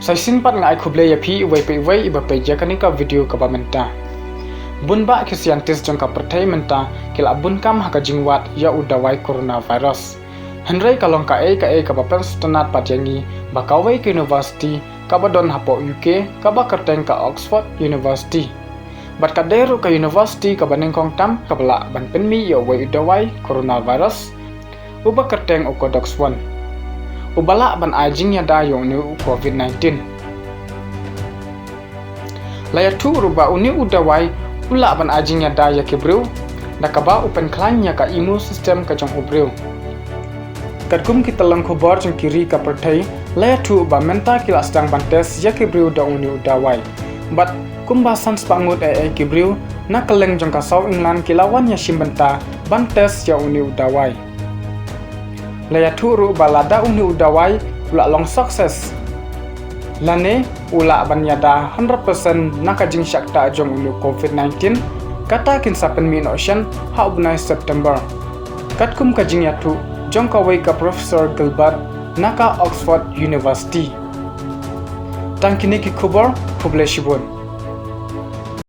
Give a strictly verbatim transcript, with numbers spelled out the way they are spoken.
Sa shisien pat nga ai khublei ïa phi iwei pa iwei iba peit ïa kane ka video kaba mynta. Bun bah ki scientist jong ka pyrthei mynta ki la bun kam ha ka jingwad ïa u dawai coronavirus. Hynrei ka long kaei kaei kaba pynsngewtynnat pat ïa ngi ba kawei ka university kaba don hapoh U K kaba kyrteng ka Oxford University. Bad ka dei ruh ka university kaba nyngkong tam kaba lah ban pynmih ïa uwei u dawai coronavirus uba kyrteng u Codex One, uba lah ban ai jingïada ïa une u COVID nineteen. La ïathuh ruh ba une u dawai u lah ban ai jingïada ïa ki briew da kaba u pynkhlaiñ ïa ka immune system ka jong u briew. Katkum ki tyllong khubor jong ki ri ka pyrthei, la ïathuh ba mynta ki la sdang ban test ïa ki briew da une u dawai. Bad kumba san spah ngut eh eh ki briew na kylleng jong ka saw England ki la wan ïashim bynta ban test ïa une u dawai. La ïathuh ruh ba lada une u dawai u la long success, lane u lah ban ïada hundred percent na ka jingshah ktah jong une u COVID nineteen, kata kin sa pynmih noh shen ha u bnai September, katkum ka jingïathuh jong kawei ka Professor Gilbert na ka Oxford University. Tang kine ki khubor, khublei shibun.